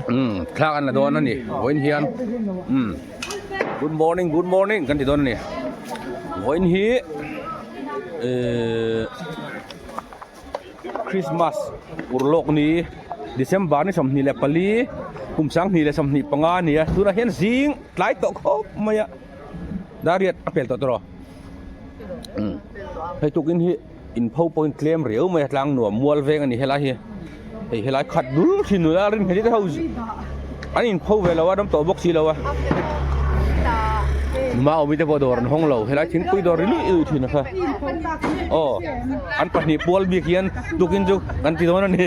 Umm thla kan la dawn a ni vawiin hian umm good morning good morning kan ti dawn a ni vawiin hi ehh Christmas urlawk ni December ni 24 kum 2025 a ni a tunah hian zing tlai tawh khawp mai a dariat a pel tawh tawh umm hei tukin hi. In pho pawhin tlem riau mai a tlang nuam mual veng a ni helai hi hei helai khat dul thin nula rin hmel te ho an in pho ve lo a dam tawh bawk si lo a numa awmi te pawh dawr an hawng lo helai thingpui dawr ri luih luih thin a kha aw an pahnih pual bik hian tukin chu kan ti dawn a ni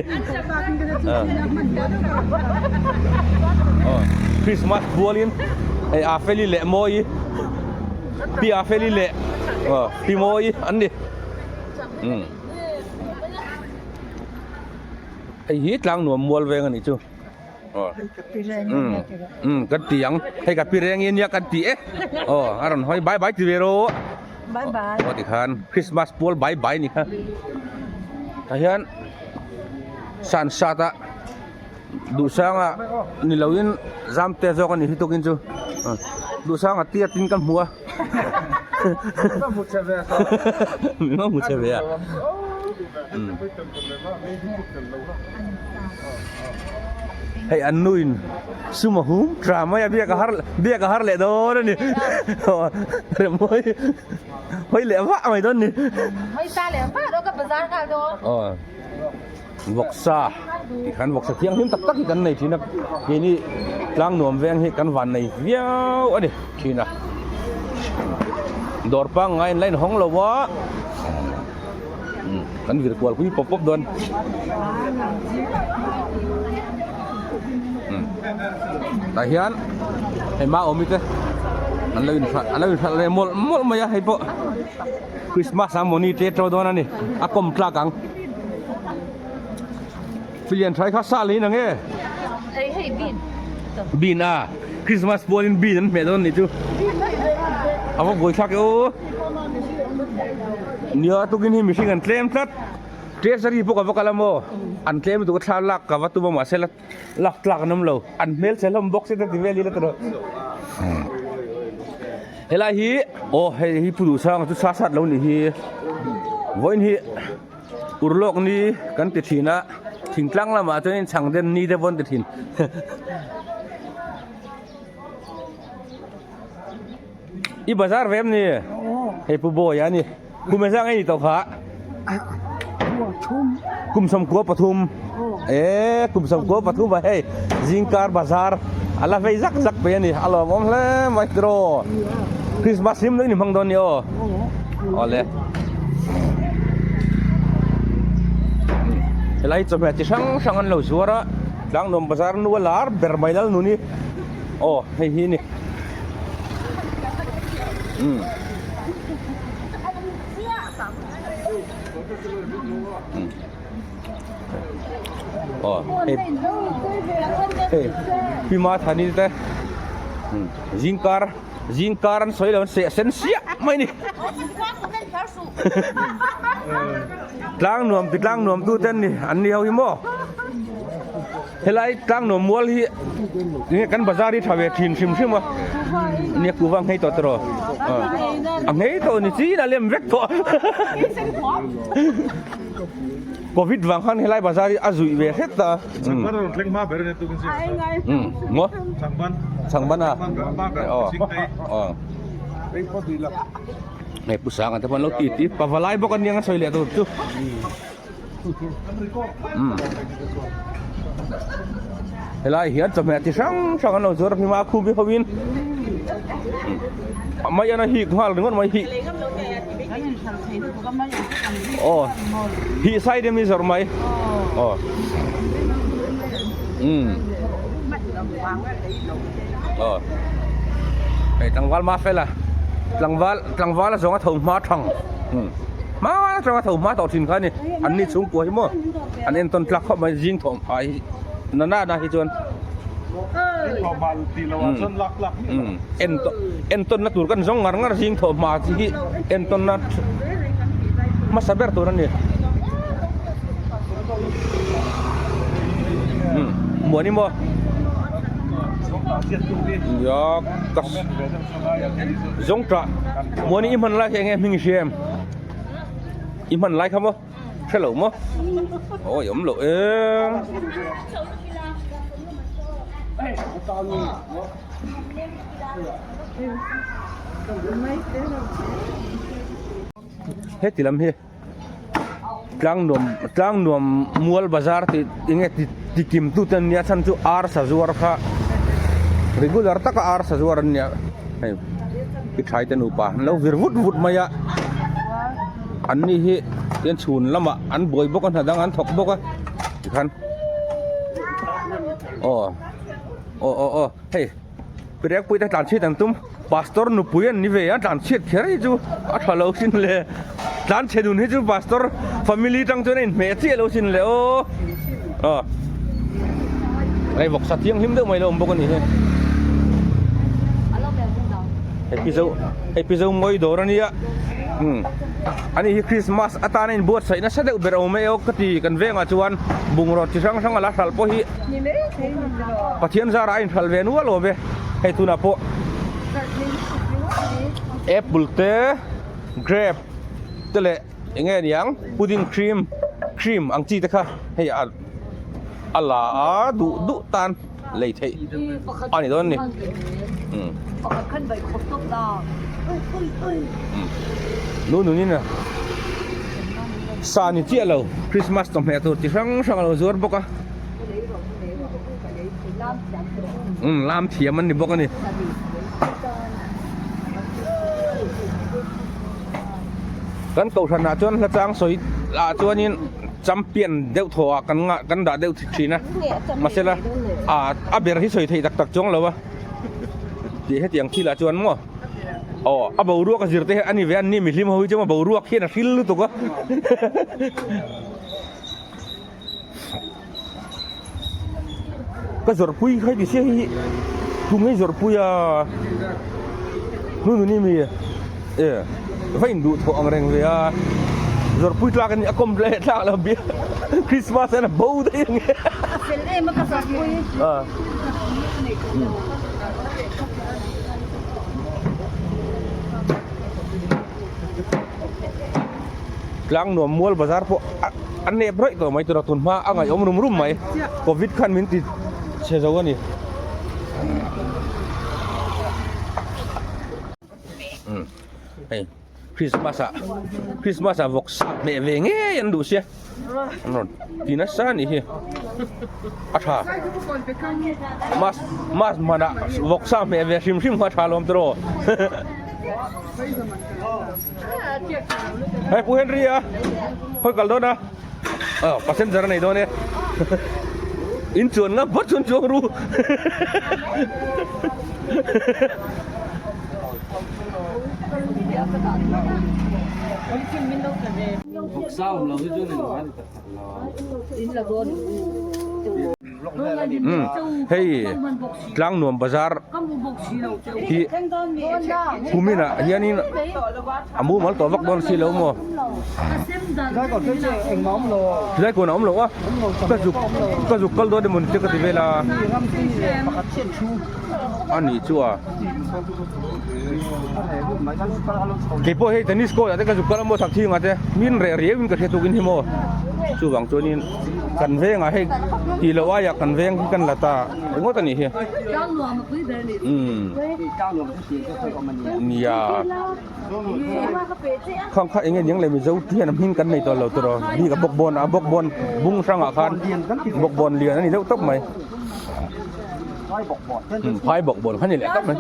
aw Christmas pualin hei a feli leh mawi pi a feli leh aw pi mawi an ni. Umm hei hi tlang nuam mual veng a nih chu aw umm umm kan ti ang hei ka pi reng i nia kan ti e aw a rawn hawi bai bai ti ve rawh Bye bye. aw tikhan Christmas pual bai bai ni kha tah hian sansat a duhsanga ni loin zamte zawk a ni hi tukin chu duhsanga tiat in ka hmu a min hmu che ve a hei an nu in sum a hum tha mai a biak a har biak a har leh dawn a ni remawi hawi leh vah mai dawn a ni hawi sa leh vah dawn ka bazar nghal dawn aw. Vawksa tih khan vawksa thianghlim tak tak hi kan nei thin a keini tlang nuam veng hi kan van nei viau a ni thin a dawr pangngai in la inhawng lo a kan vir kual pui pawp pawp dawn tah hian hei ma awmi te an lo inhralh an lo inhralh leh mawlh mawlh mai a hei pawh Christmas a mawni te to dawn a ni a kawm tlak ang. Filian thai kha sa lei na nge? Ei hei bin. Bin a. Christmas pualin bin an hmeh dawn nih chu. A va buai thlak e aw. Nia tukin hi mihring an tlem tlat. Treasury pawh ka va kal a maw? An tlem lutuk a thla lak ka va tum a mahse la lak tlak an awm lo. An hmel che hlawm bawk se ta ti vel ila tawh. Helai hi aw hei hi Pu Duhsanga chu sa sat lo nih hi. Vawiin hi Urlawk ni kan ti thin a, thingtlang lamah chuanin chhang den ni te pawh an ti thin. I bazar ve em ni? Hei Pu Bawia a ni. Kum engzah nge ni tawh kha? Kum sawmkua pathum. E kum sawmkua pathum a hei zingkar bazar a la vei zak zak pei a ni. A lawmawm hle mai tiraw. Christmas hlim daih ni hmang dawn ni aw. Awle. Helai chawhmeh chi hrang hrang an lo zuar a. Tlangnuam bazar nu a lar ber mai lal nun hi. Aw hei hi a ni. Umm. Aw hei hei pi ma thani te zingkar zingkar an sawi lo an seh sen siah mai a ni tlang nuam ti tlang nuam tu te an ni an ni ho hi maw helai tlang nuam mual hi enge kan bazar hi tha ve thin hrim hrim a nia kuhva a nghei tawh tawh a nghei tawh ni chin a lem vek tawh covid vang khan helai bazar hi a zuih ve hret a maw changban a aw aw hei pu sanga te pawh an lo ti ti pavalai bawk ania a sawi leh tur chu. Helai hian chawhmeh chi hrang hrang an lo zuar a hnim a khum hi ho in mai an a hik nghal ringawt mai hi aw hi sai deuh hi zawrh mai aw umm aw hei tlangval mafela tlangval tlangval a zawng a tho hma thang umm. Hma atanga tho hma tawh thin kha a ni an ni chhungkua hi maw an entawn tlak khawp mai zing thawm phah hi na na na hi chuan entawn na tur kan zawng ngar ngar zing thawm hma chi hi entawn na hmasa ber tur a ni. Muani maw? Nia ka zawngtah Muani i hman lai kha enge hming i hria em? I hman lai kha maw? Hre lo maw? Awi awm loh e. Heti lam hi tlang nuam tlang nuam mual bazar tih enge ti ti kim tu te an nia chhan chu ar sa zuar kha regular taka ar sa zuar an nia hei ti thai te nupa an lo vir vut vut mai a an ni hi tian chhun lamah an buai bawk a hna dang an thawk bawk a tikhan aw aw aw aw hei. Riakpui te tlan chhiat an tum pastor nupui an ni ve a tlan chhiat kher hi chu a tha lo sin le tlan chhe dun hi chu pastor family tang chuan a inhmeh chiah lo sin le aw aw hei vawksa thianghlim deuh mai lo awm bawk a ni hi hei pi zo hei pi zo mawi dawr a nia umm ani hi christmas atana inbuatsaih nasa deuh ber awm e aw ka ti kan vengah chuan bungraw chi hrang hrang a la hralh pawh hi. Pathian zarah a inhralh ve nual awm e hei tunah pawh apple te grape te leh eng nge niang pudding cream cream ang chi te kha hei a a la a duh duh tan lei theih a ni dawn a ni umm nu nunin a sa ni chiah lo Christmas chawhmeh tur chi hrang hrang a lo zuar bawk a. Umm lam thiam an ni bawk a ni. Kan kohhran ah chuan hla chang sawi ah chuanin champion deuh thaw ah kan ngah kan dah deuh thin a mahsela ah a ber hi sawi theih tak tak chuang lo a tih hetiang thil ah chuan maw aw a boruak a zir te hi a ni ve a ni mihlim ho hi chu maw boruak hian a hril lutuk a. Ka zawrhpui kha heti sia hei hi tum hi zawrhpui a hnunun hi mi e va induh thawh ang reng ve a zawrhpui tlak a ni a kawm leh tlak lo bia Christmas hian a bo daih ang e A fel em a ka zawrhpui a Tlang nuam mual bazar pawh a nep rawih tawh mai tura tun hma a ngaihawm rum rum mai covid khan min ti chhe zo a ni umm hei christmas ah christmas ah vawk sa hmeh ve ngei an duh sia an rawn ti nasa a nih hi a tha mas mas hmanah vawk sa hmeh ve hrim hrim kha a tha lawm tiraw. Hei Pu Henry a khawi kal dawn a aw passenger a nei dawn e in chuan ngam phawt chuan chuang ru Hei Tlangnuam bazar hi kumin ah hianin a mumal tawh vak dawn si lo maw tilai kawn a awm lo a ka zuk ka zuk kal dawn emaw ni te ka ti vel a a nih chu a keipawh hei tennis court ah te ka zuk kal a maw thakthing ah te min reh riau in ka hria tukin hi maw chuvang chuanin. Kan vengah hei tih loh aiah kan veng hi kan la ta ringawt a nih hi. Umm nia khang kha enge niang le mizo te hian a hming kan nei tawh lo tawh rawh bik a bawkbawn a bawkbawn bung hrangah khan bawkbawn lian a ni deuh tawp mai umm phai bawkbawn kha ni leh tawp mai.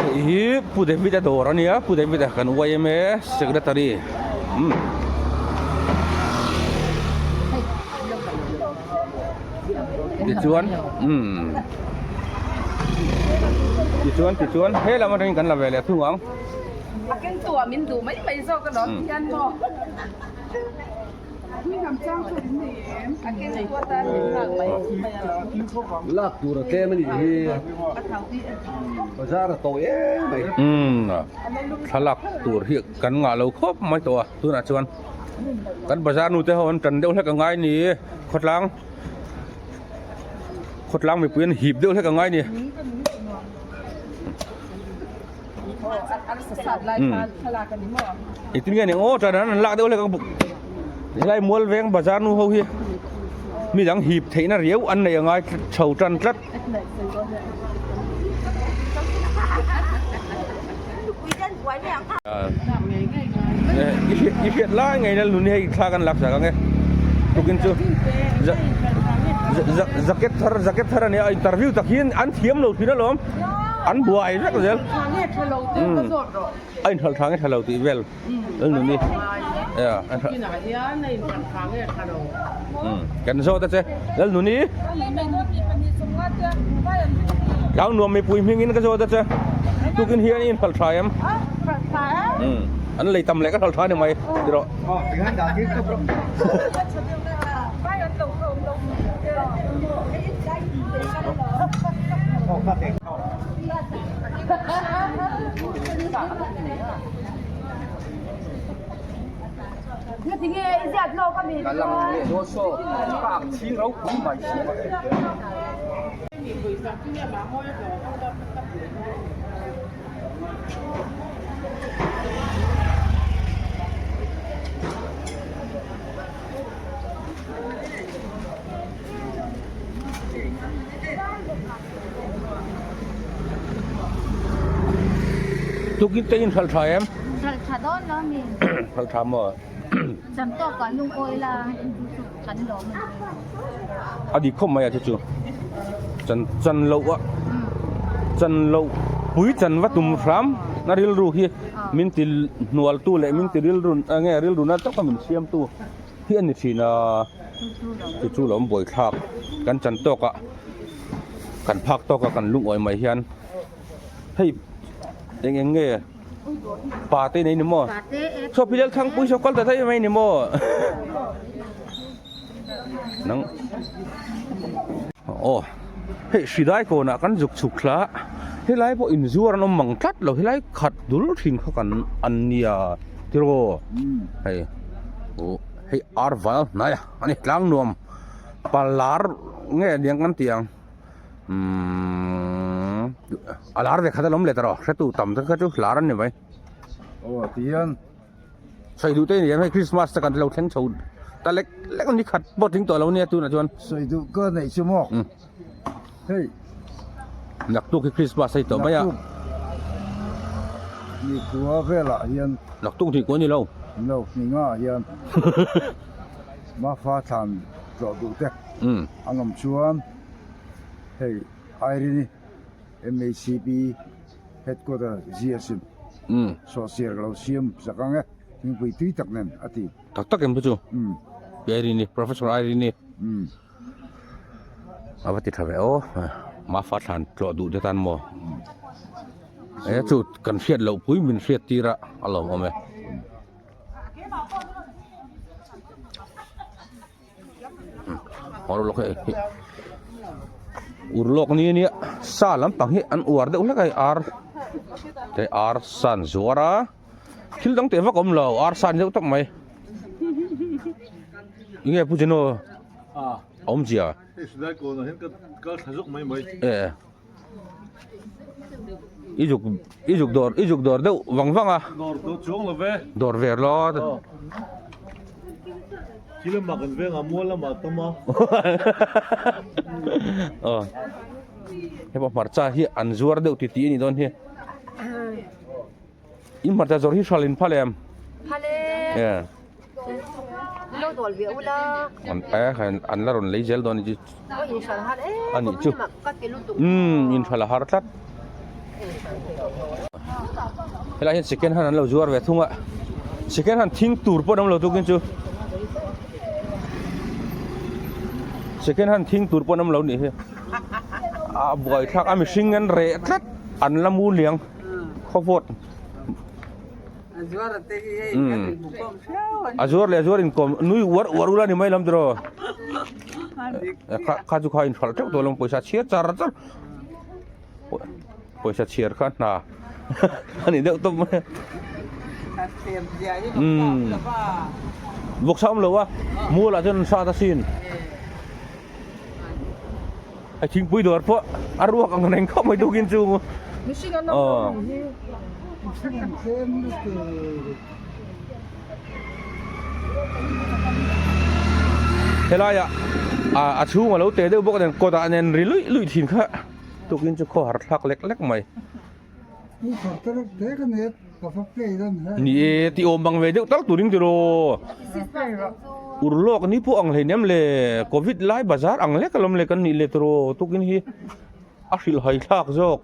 Hei hi Pu David a dawr a nia Pu David a kan yma secretary umm tichuan umm tichuan tichuan he lam atangin kan la ve leh thung ang. A keng tuah min duh mai mai zawk alawm hian maw. Lak tur a tlem a nih hi bazar a to em mai. Umm thlalak tur hi kan ngah lo khawp mai tawh a tunah chuan kan bazar nu te ho an tan deuh hlek a ngai ni khawtlang khawtlang mipui an hip deuh hlek a ngai ni. Engtin nge ni aw tan an lak deuh hlek ang helai mual veng bazar nu ho hi mi dang hip theihna riau an nei angai chho tan tlat. I hriat lai ngei na lun hi hei thla kan lak sak ang e tukin chu jacket thar jacket thar ania interview tak hian an thiam lo thin alawm an buai vek zel a inhralh tha nge tha lo tih vel lalnuni kan zawt a che lalnuni tlang nuam mipui hmingin ka zawt a che tukin hian i inhralh tha em an lei tam leh ka hralh tha ni mai ti rawh Tukin te in hralh tha em? Hralh tha dawn lo mi. Hralh tha maw? Cham tawk ah lungawi la kan lawm a ni. A dik khawp mai a chu chu. Chan chan loh a chan loh pui chan va tum hram na rilru hi min ti hnual tu leh min ti rilru enge rilru na tak a min siam tu hi a ni thin a. Chu chu lo awm buai thlak kan chan tawk ah kan phak tawk a kan lungawi mai hian hei eng eng nge pa te nei ni maw saw philel thangpui saw kal ta thei mai ni maw nang aw hei hridai kawnah kan zuk chhuk thla helai pawh inzuar an awm mang tlat lo helai khat dul thin kha kan an nia tiraw hei uh. Hei ar val hnai a ni tlang nuam palar nge niang kan tih ang umm a lar ve khat alawm le tawh hretu tam te kha chu lar an ni mai. Aw ti hian. Sawi duh te ni em hei Christmas te kan lo thleng chho ta lek lek ni khat pawh tling tawh lo nia tunah chuan. Sawi duh ka neih chu maw hei. Naktuk hi Christmas hei tawh mai a. Naktuk nikhua velah hian. Naktuk nikhua ni lo. Ni lo, ni nga ah hian Mafa thlan tlawh duh te an awm chuan hei Irene MHCP headquarter GSM sawhchiar ka lo siam zak ang e, thingpui tui tak nen a ti. Tak tak em chu chu? Irene, Professor Irene. A va ti tha ve aw Mafa thlan tlawh duh te tan maw e chu kan hriat loh pui min hriat tir a a lawm awm e. Urlawk ni ania sa lampang hi an uar deuh hlek a hei ar te ar sa an zuar a thil dang teh vak a awm lo ar sa a ni deuh tawp mai. Enge pu Jeno awmzia e i zuk i zuk dawr i zuk dawr deuh vang vang a dawr ve lo aw hei pawh hmarcha hi an zuar deuh titih a nih dawn hi. In hmarcha zawrh hi hral in phal em? Phal e. Yeah. Lo dawl ve ula. An eh an la rawn lei zel dawn ni chu. Aw in hral har e. Ani chu. Ka ti lutuk. Um in hral a har tlat. Helai hian second hand an lo zuar ve thung a. Second hand thing tur pawh an awm lo tukin chu. Second hand thing tur pawh an awm lo nih hi. A buai thlak a mihring an reh tlat an la mu liang. Khaw vawt A zuar leh a zuar inkawm nui uar uar ula ni mai lam tiraw. Kha kha chu kha inhralh teuh tawh lo pawisa chhiar char char pawisa chhiar kha hna a ni deuh tawp mai a. Umm vawksa awm lo a mual ah chuan an sat asin. Hei thingpui dawr pawh a ruak ang reng khawp mai tukin chu aw helaiah a chhung a lo te deuh bawk nen kawtah nen ri luih luih thin kha tukin chu khawhar thlak lek lek mai. Ni e, ti awm bang ve deuh tal turin tiraw. Urlawk ni pawh ang hleinem le, Covid lai bazar ang lek alawm le kan nih le tiraw tukin hi a hrilh hai thlak zawk.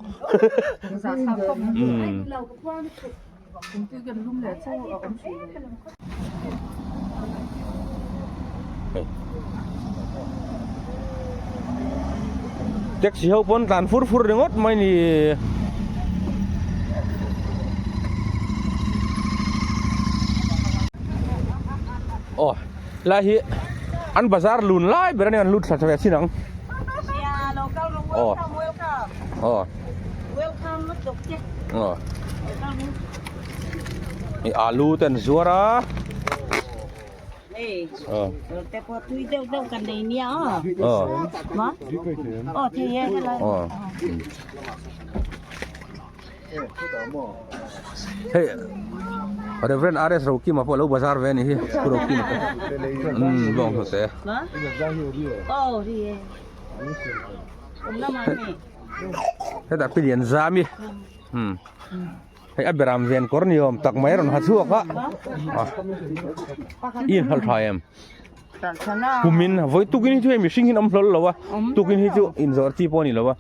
Taxi ho pawn tlan fur fur ringawt mai ni. Aw lai hi an bazar lun lai ber ania an lut thla ve chin ang. Aw aw aw. Hei alu te an zuar a. Hei Reverend RS Rokima pawh lo bazar ve a nih hi Pu Rokima pawh umm bawng hnute. Hetah pilian zam i umm. Hei a beram ven kawr ni awm tak mai a rawn ha chhuak a i inhal tha em kumin vawi tukin hi chu hei mihring hi an awm hlawl lo a tukin hi chu inzawrh chi pawh a ni lo a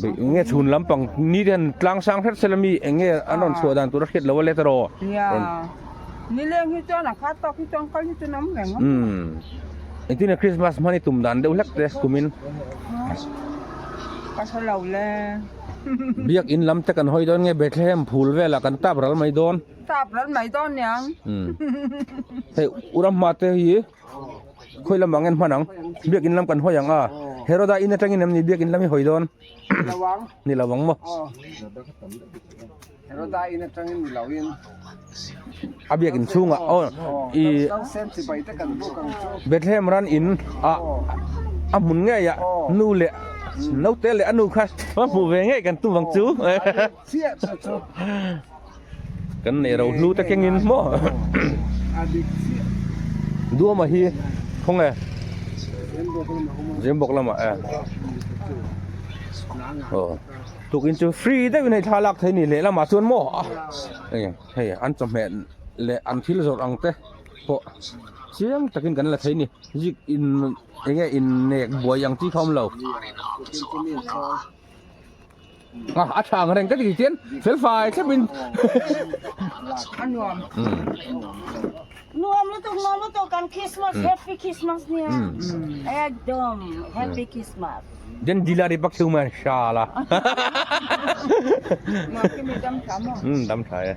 eng nge chhun lampang ni te hian tlang sang hret sela mi eng nge an rawn chhuah dan tur a hriat lo a let erawh nileng hi chuan a khat tawk hi chuan kal hi chu an awm reng a engtin nge Christmas hman i tum dan deuh hlek te kumin ka hre lo le. Biakinn lam te kan hawi dawn nge Bethlehem phul velah kan tap ral mai dawn. Tap ral mai dawn niang. Hei Uram hma te hi khawi lamah nge an hman ang? Biakinn lam kan hawi ang a. Heroda in atangin em ni biakinn lam hi hawi dawn? Ni lo ang. Ni lo ang maw? Heroda in atangin ni lo in. A biakinn chhungah aw i Bethlehem ran in ah a hmun ngei ah nu leh naute leh a nu kha va hmuh ve ngei kan tum ang chu kan nei ro hlu te kengin maw duama hi khawnge Zembawk lamah e aw. Tukin chu free deuhin hei thla lak thei ni lehlamah chuan maw hei hei an chawhmeh leh an thil zawrh ang te pawh chiang takin kan la thei ni zik in eng nge in nek buai ang chi kha awm lo a a tha ang reng ka ti chian fel fai thlep in a nuam Nuam lutuk nuam lutuk kan Christmas happy Christmas nia ekdom happy Christmas. Den dilari pak chu man shala. Dam tha e.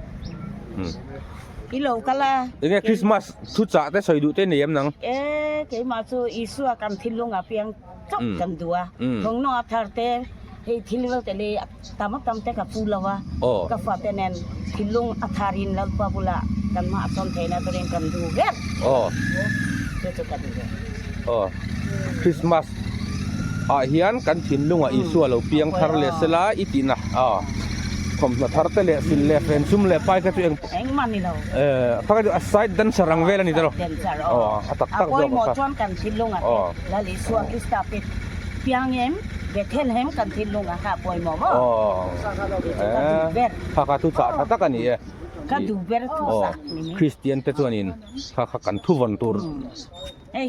I lo kala. Enge Christmas thu chah te sawi duh te nei em nang? E keimah chu Isua kan thinlung a piang chauh kan duh a. Thawngnaw a thar te hei thil vel te leh tam a tam te ka pu lo a. Ka fate nen thinlung a tharin Lalpa bulah kan hma a sawn theihna turin kan duh ber. Chu chu ka duh ber. Christmas ah hian kan thinlungah Isua lo piang thar leh sela i tihna thawmhnaw thar te leh sil leh fen sum leh pai kha chu eng engmah ni lo kha kha chu a side dancer ang vel a ni tawh dancer aw a tak tak zawk a pawimawh chuan kan thinlungah te Lal Isua Krista pe piang em Bethlehem kan thinlungah kha a pawimawh maw ka duh ber kha kha chu chah tha tak a ni e ka duh ber thu sak ni Kristian te chuanin kha kha kan thu vawn tur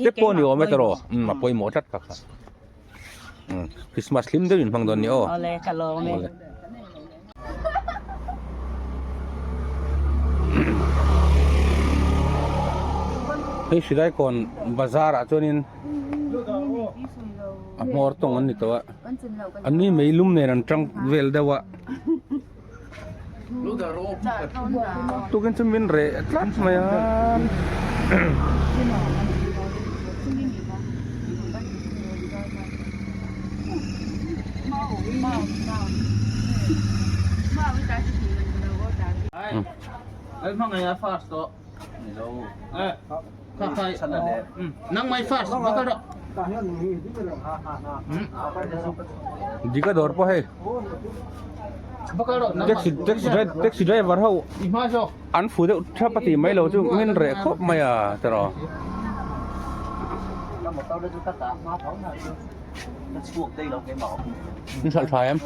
Te pawh ni awm e tawh umm a pawimawh tlat kha kha umm Christmas hlim deuhin hmang dawn ni aw. Awle ka lawm e. Hei Hridaikawn bazar ah chuanin a hmawr tawng an ni tawh a an ni meilum nen an tang vel deuh a. Tukin chu min reh tlat mai a. Dika dawr pawh hei taxi taxi driver taxi driver ho an fu deuh thap a tih mai lo chu min reh khawp mai a tiraw. In hralh tha em?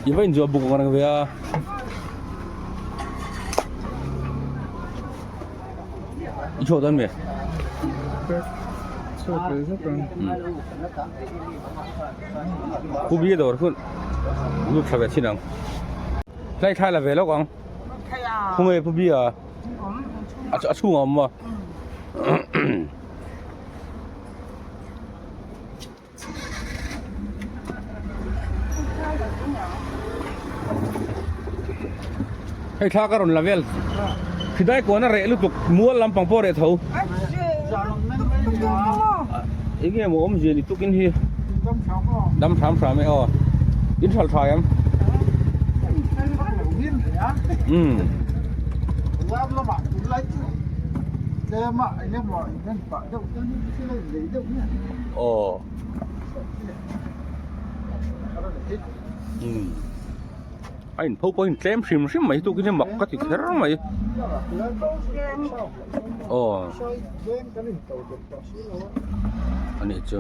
I va inzuah buk ang reng ve a. I chhuak dawn mi? Chhuak ve zet ang. Pu Bia dawr chu lut thla ve thin ang. Tlai thlai la ve lawk ang. Khawnge Pu Bia a chhung a awm maw? Hei thla ka rawn la vel khidai kawn a reh lutuk mual lampang pawh a reh tho eng nge maw awmzia ni tukin hi dam hram hram e aw in hral tha em umm Aw. Umm. A in pho pawh in tlem hrim hrim mai tukin hi mak ka ti kher mai. Aw. Anih chu.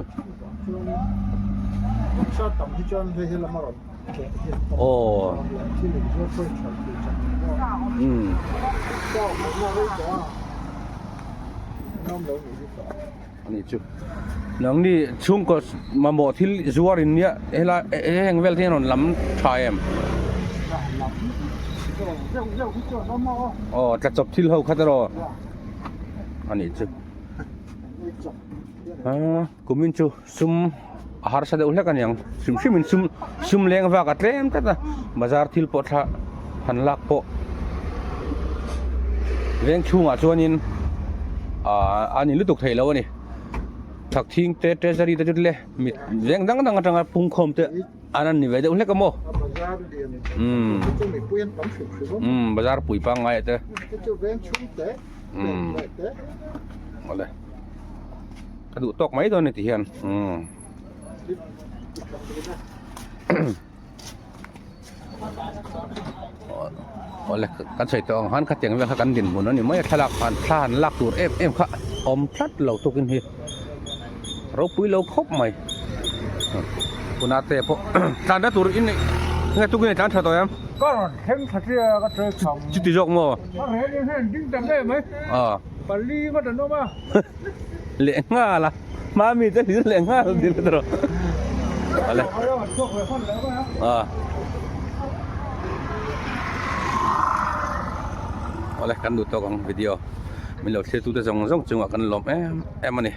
Aw. Umm. Ani chu nangni chhungkaw mamawh thil zuar in nia helai heng vel te hian rawn lam tha em aw tla chawp thil ho kha te rawh ani chu aa kumin chu sum a harsa deuh hlek aniang hrim hrim in sum sum leng vak a tlem tlat a bazar thil pawh thla han lak pawh veng chhungah chuanin ahh a ni lutuk theih loh a ni thakthing te treasury te chu le mit veng dang dang atanga pungkhawm te an an ni ve deuh hlek a maw umm umm bazar pui pangngai ah te umm awle. Ka duh tawk mai dawn a ni ti hian umm awle kan sawi tawh ang khan khatiang vel kha kan dinhmun a ni mai a thlalak han thla han lak tur em em kha awm tlat lo tukin hi ropui lo khawp mai tuna te pawh tlanna tur in neih nge tukin i tlan tha tawh em Ka rawn thleng tha tia ka tray cham. Chuti zawk maw? Ka rel in hian ding ta ngei mai. Aw. Pali ngawt an awm a. Leh nghal a hma mi te hlir leh nghal dil a tawh ale a awle kan duh tawk ang video min lo thlir tu te zawng zawng chungah kan lawm em em a ni.